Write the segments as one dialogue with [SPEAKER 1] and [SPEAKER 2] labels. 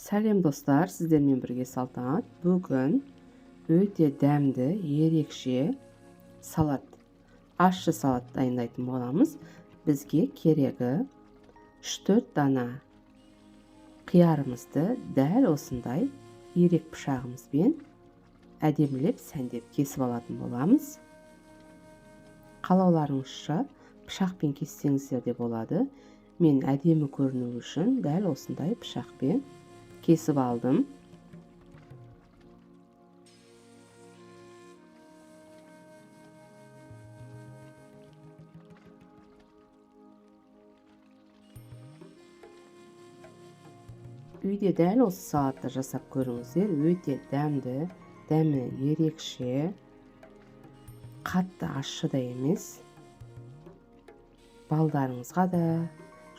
[SPEAKER 1] Сәлем достар, сіздермен бірге Салтанат. Бүгін өте дәмді, ерекше салат, ащы салат дайындайтын боламыз. Бізге керегі 3-4 дана қиярымызды дәл осындай ирек пышағымызбен әдемілеп сәндеп кесіп алатын боламыз. Қалауларыңызша пышақпен кессеңіздер де болады. Мен әдемі көріну үшін дәл осындай пышақпен кесіп алдым. Үйде дәл осы салатты жасап көріңіздер, өте дәмді, дәмі ерекше, қатты ащы да емес. Балдарыңызға да,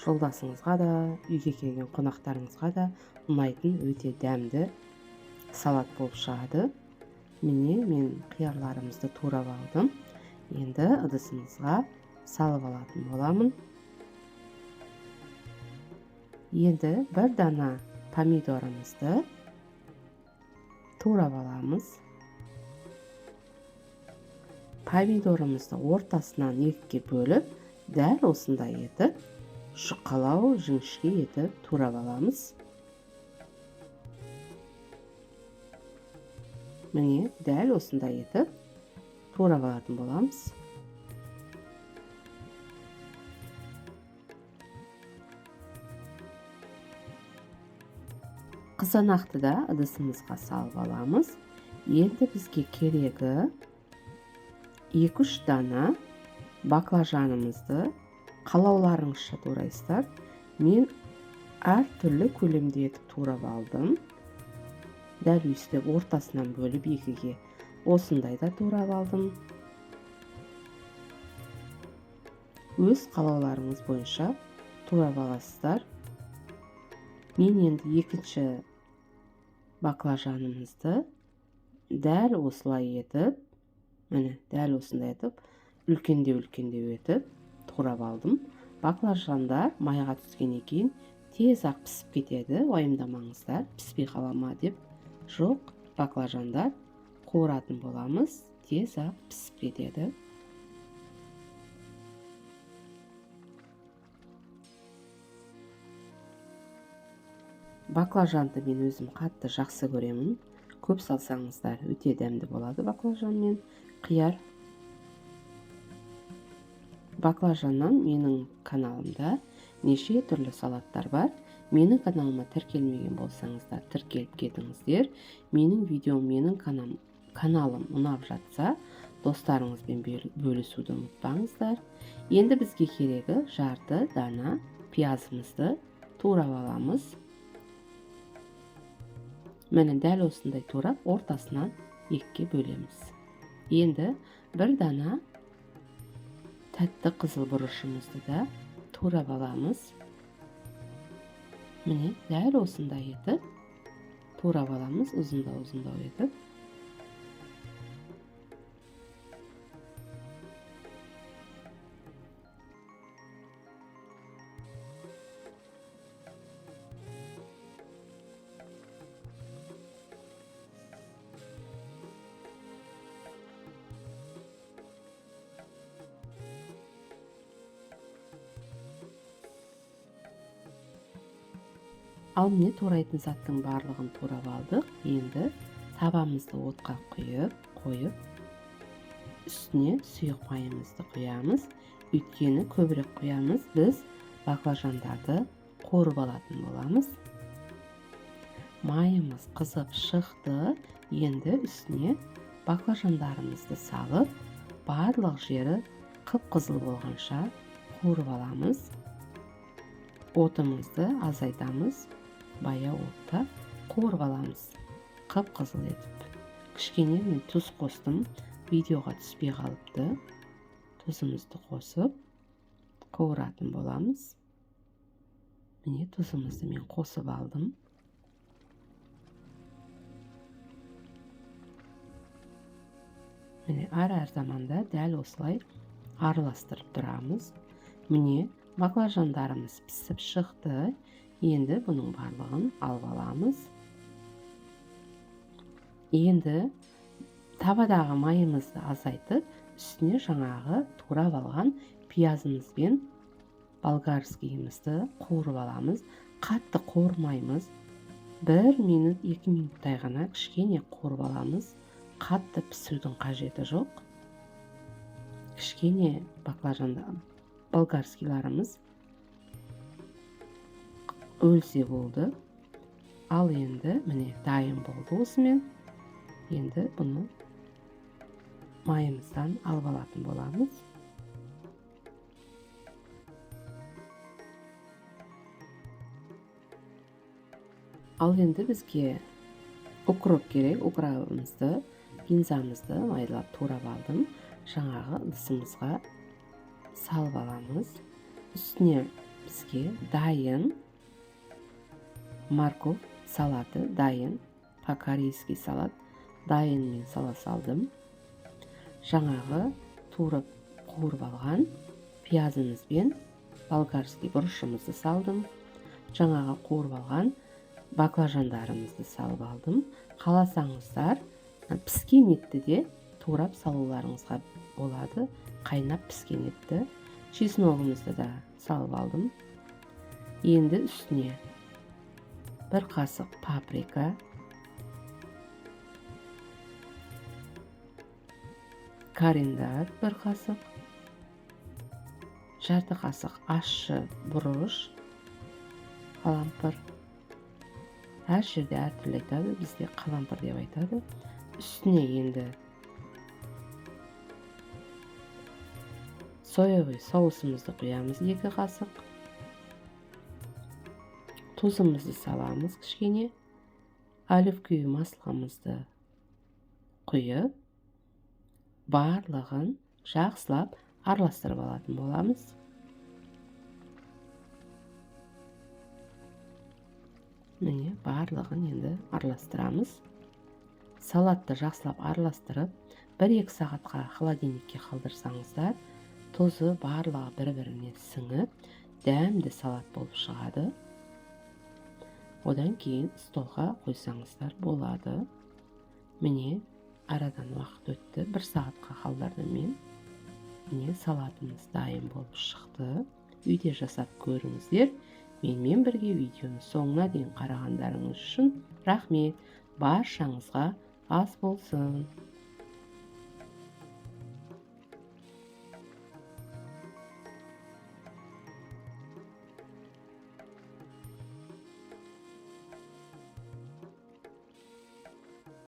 [SPEAKER 1] жолдасыңызға да, үйге келген қонақтарыңызға да ұнайтын өте дәмді салат болып шығады. Міне, мен қиярларымызды турап алдым. Енді ыдысымызға салып алатын боламын. Енді бір дана помидорымызды турап аламыз. Помидорымызды ортасынан екіге бөліп, дәл осындай етіп, жұқалау жіңішке етіп турап аламыз. Міне, дәл осындай етіп турап алатын боламыз. Қызанақты да ыдысымызға салып аламыз. Енді бізге керегі 2-3 дана баклажанымызды қалауларыңызша турайсыздар. Мен әртүрлі көлемде етіп турап алдым. Дәл өйстіп ортасынан бөліп екіге осындай да турап алдым. Өз қалауларыңыз бойынша турап аласыздар. Мен енді екінші баклажанымызды дәл осылай етіп, міне, дәл осындай етіп, үлкендеу-үлкендеу етіп турап алдым. Баклажандар майға түскеннен кейін тез-ақ пісіп кетеді, уайымдамаңыздар, піспей қала ма деп. Жоқ, баклажандар қуыратын боламыз, тез-ақ пісіп кетеді. Баклажанды мен өзім қатты жақсы көремін. Көп салсаңыздар өте дәмді болады баклажан мен қияр. Баклажаннан менің каналымда неше түрлі салаттар бар. Менің каналыма тіркелмеген болсаңыздар, тіркеліп кетіңіздер. Менің видеом, менің каналым ұнап жатса, достарыңызбен бөлісуді ұмытпаңыздар. Енді бізге керегі жарты дана пиязымызды турап аламыз. Міне, дәл осындай турап, ортасынан екіге бөлеміз. Енді бір дана тәтті қызыл бұрышымызды да турап аламыз. Міне, дәл осындай етіп турап аламыз, ұзындау-ұзындау етіп. Ал міне, турайтын заттың барлығын турап алдық. Енді табамызды отқа қойып, үстіне сұйық майымызды құямыз. Өйткені көбірек құямыз, біз баклажандарды қуырып алатын боламыз. Майымыз қызып шықты. Енді үстіне баклажандарымызды салып, барлық жері қып-қызыл болғанша қуырып аламыз. Отымызды азайтамыз. Баяу отта қуырып аламыз, қып-қызыл етіп. Кішкене мен тұз қостым, видеоға түспей қалыпты. Тұзымызды қосып қуыратын боламыз. Міне, тұзымызды мен қосып алдым. Міне, әр-әр заманда дәл осылай араластырып тұрамыз. Міне, баклажандарымыз пісіп шықты. Енді бұның барлығын алып аламыз. Енді табадағы майымызды азайтып, үстіне жаңағы турап алған пиязымыз бен болгарскийімізді қуырып аламыз. Қатты қуырмаймыз. 1 минут, 2 минуттай ғана кішкене қуырып аламыз. Қатты пісудің қажеті жоқ. Кішкене баклажанда болгарскийларымыз өлсе болды. Ал енді міне дайын болды осымен. Енді бұны майымыздан алып алатын боламыз. Ал енді бізге укроп керек. Укробымызды, кинзамызды майдалап турап алдым. Жаңағы ыдысымызға салып аламыз. Үстіне бізге дайын морковь салаты, дайын по-корейски салат дайын мен сала салдым. Жаңағы турап қуырып алған пиязымыз бен болгарский бұрышымызды салдым. Жаңағы қуырып алған баклажандарымызды салып алдым. Қаласаңыздар піскен етті де турап салуларыңызға болады. Қайнап піскен етті. Чесногымызды да салып алдым. Енді үстіне 1 қасық паприка, кориандр 1 қасық, жарты қасық ащы бұрыш, қалампыр. Әр жерде әртүрлі айтады, бізде қалампыр деп айтады. Үстіне енді соевый соусымызды құямыз 2 қасық. Тұзымызды саламыз кішкене. Оливковый масломызды құйып, барлығын жақсылап араластырып алатын боламыз. Міне барлығын енді араластырамыз. Салатты жақсылап араластырып, 1-2 сағатқа холодильникке қалдырсаңыздар, тұзы барлығы бір-біріне сіңіп, дәмді салат болып шығады. Одан кейін столға қойсаңыздар болады. Міне арадан уақыт өтті, 1 сағатқа қалдырдым мен. Міне салатымыз дайын болып шықты. Үйде жасап көріңіздер. Менімен бірге видеоны соңына дейін қарағандарыңыз үшін рахмет. Баршаңызға ас болсын.